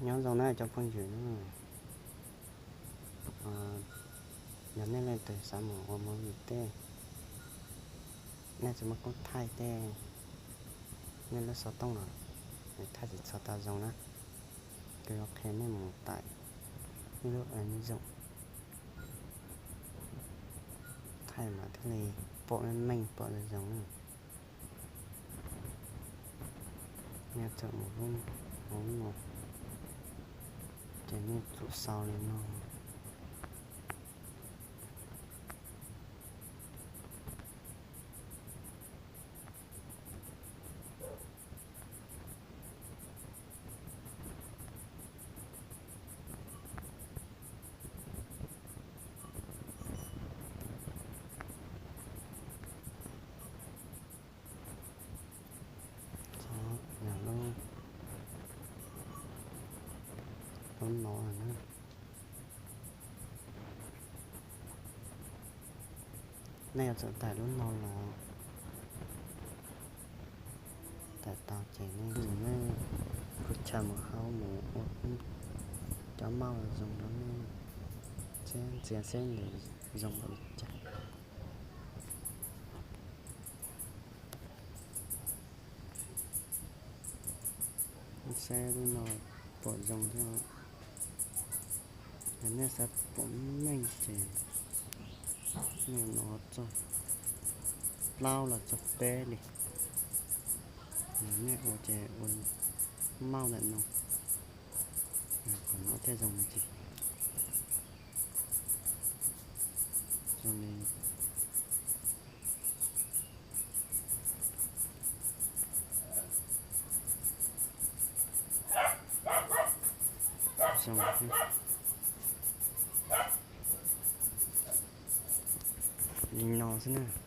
Nyob zoo na cov phooj ywg, yog nej leej twg xav mus ua movie tej, nej tsis muaj koob thaij tej, nej lub xov tooj los thaij tsis txog tau zoo na, kuv yuav qhia nej mus tải ib lub ứng dụng thaij mas thiaj li pom meej meej pom zoo zoo na. Nej txawm mus lub hauv no ces nej tsum sau li no. Txhob yog lub, lub no na. Nej yuav tsum tải lub no los tải tau ces nej, nej kuj chaw mus hauv mus ua cov mauj zoo rau nej, seb ntxias seb nws zoo npaum li cas. Saib lub no pom zoo thiab. Yog nej xav pom meej ces nej no txog plaub los txog peb li. Yog nej ua ces ua mauj ntawm no, qhov no thiaj zoo me ntsis. Zoo li, zoo li no xwb na.